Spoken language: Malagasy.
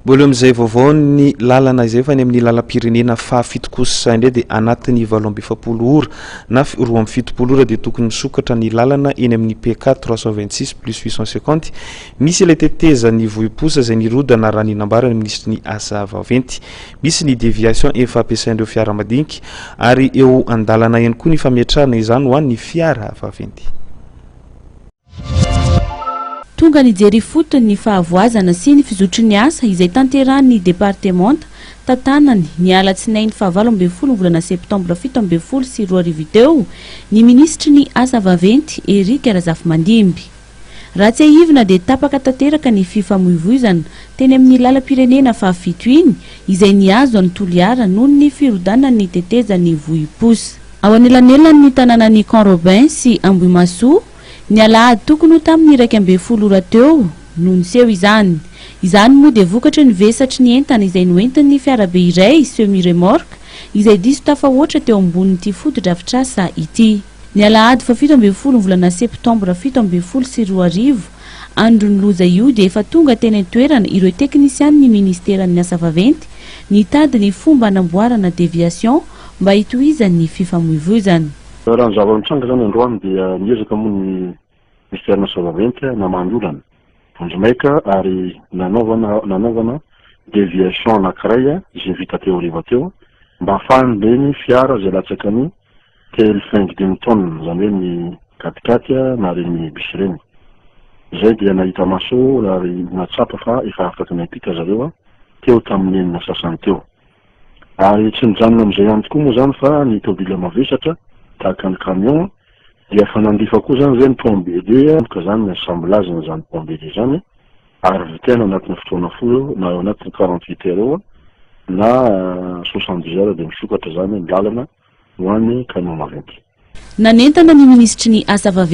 Mbola eo amin'izay vaovao ny lalana izay fa ny amin'ny lalam-pirenena fahafito kosa indray dia anatin'ny 48 ora na 72 ora dia tokony misokatra ny lalana eny amin'ny PK 326 plus 850 misy ilay tetezan'ny Vohiposa izay nirodana raha ny nambaran'ny minisitry ny asa vaventy. Misy ny déviation efa ampiasain'ireo fiara madinika ary eo an-dalana ihany koa ny fametrahana izany ho an'ny fiara vaventy. Tonga nijery ifotony ny fahavoazana sy ny fizotry ny asa izay tanterahin'ny departemanta tantanany ny alatsinainy fahavalo ambin'ny folo ny volana septambra 2017 teo ny minisitry ny asa vaventy Eric Razafimandimby. Raha tsiahivina dia tapaka tanteraka ny fifamoivoizana teny amin'ny lalam-pirenena fahafito iny izay nihazo an'i Toliara noho ny firodanan'ny tetezan'ny Vohiposa. Ao anelanelan'ny tanànan'i Camp Robin sy Ambohimahasoa, ny alahady tokony ho tamin'ny 11 ora teo no niseho izany. Izany moa dia vokatry ny vesatry ny entana izay noentin'ny fiarabe iray semi-remorque izay diso tafahoatra teo ambonin'ity fotodrafitrasa ity. Ny alahady fahafito ambin'ny folo ny volana septambra 2017, andron'ny loza io, dia efa tonga teny an-toerana ireo teknisianin'ny ministeran'ny asa vaventy nitady ny fomba hanamboarana déviation mba hitohizan'ny fifamoivoizana. Raha ny zava-mitranga zany androany dia niezaka moa ny ministeran'ny asa vaventy namaha ny olana vonjimaika ary nanaovana déviation anankiray izay vita teo hariva teo mba ahafahany reny fiara izay latsaka ny 3,5 tonnes, zany hoe ny quatre-quatre na reny bus reny zay, dia nahita maso ary natsapa fa efa afaka niampita zareo teo tamin'ny 6 sasany teo. Ary tsy nijanona amin'izay ihany tokoa moa zany fa ny tobile mavesatra tahaka ny camion dia efa nandefa koa zany zay ny pont BD ka zany ny assemblage zany pont BD zany ary vitaina anatin'ny fotoana fohy na eo anatin'ny 48 heures eo na 70 heures dia misokatra zany ny lalana ho an'ny camion maventy. Nanentana ny minisitry ny asa vaventy.